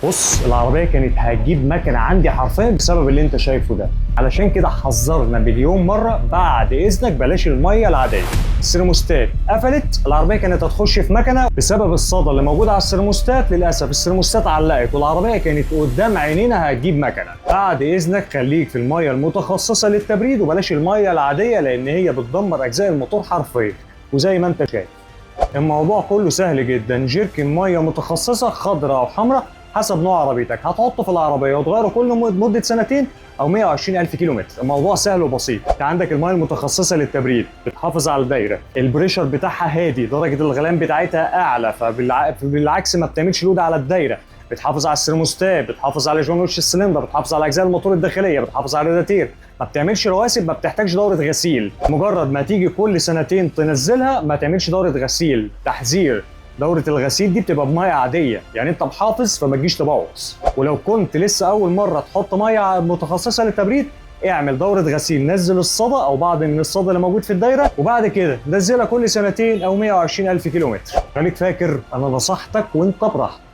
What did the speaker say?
بص، العربية كانت هتجيب مكنه عندي حرفيا بسبب اللي انت شايفه ده. علشان كده حذرنا مليون مرة، بعد اذنك بلاش المية العادية. السيرموستات قفلت، العربية كانت هتخش في مكنه بسبب الصدى اللي موجود على السيرموستات. للاسف السيرموستات علقت والعربية كانت قدام عينينا هتجيب مكنه. بعد اذنك خليك في المية المتخصصة للتبريد وبلاش المية العادية، لان هي بتدمر اجزاء الموتور حرفيا. وزي ما انت شايف الموضوع كله سهل جدا، جيركن مية متخصصة خضراء او حمراء حسب نوع عربيتك، هتحطه في العربية وتغيره كل مده سنتين او 120 الف كيلو متر. الموضوع سهل وبسيط. انت عندك المية المتخصصة للتبريد بتحافظ على الدايرة، ال pressure بتاعها هادي، درجه الغليان بتاعتها اعلى، فبالعكس ما بتعملش load على الدايرة، بتحافظ على السيرموستات، بتحافظ على جوان وش السلندر، بتحافظ على اجزاء الموتور الداخلية، بتحافظ على الرادياتير، ما بتعملش رواسب، ما بتحتاجش دوره غسيل. مجرد ما تيجي كل سنتين تنزلها ما تعملش دوره غسيل. تحذير، دورة الغسيل دي بتبقى بميه عادية، يعني انت محافظ فما تجيش تبوظ. ولو كنت لسه اول مرة تحط مية متخصصة للتبريد، اعمل دورة غسيل، نزل الصدى او بعض من الصدى اللي موجود في الدايرة، وبعد كده نزلها كل سنتين او 120 الف كيلو متر. خليك فاكر انا نصحتك وانت براحتك.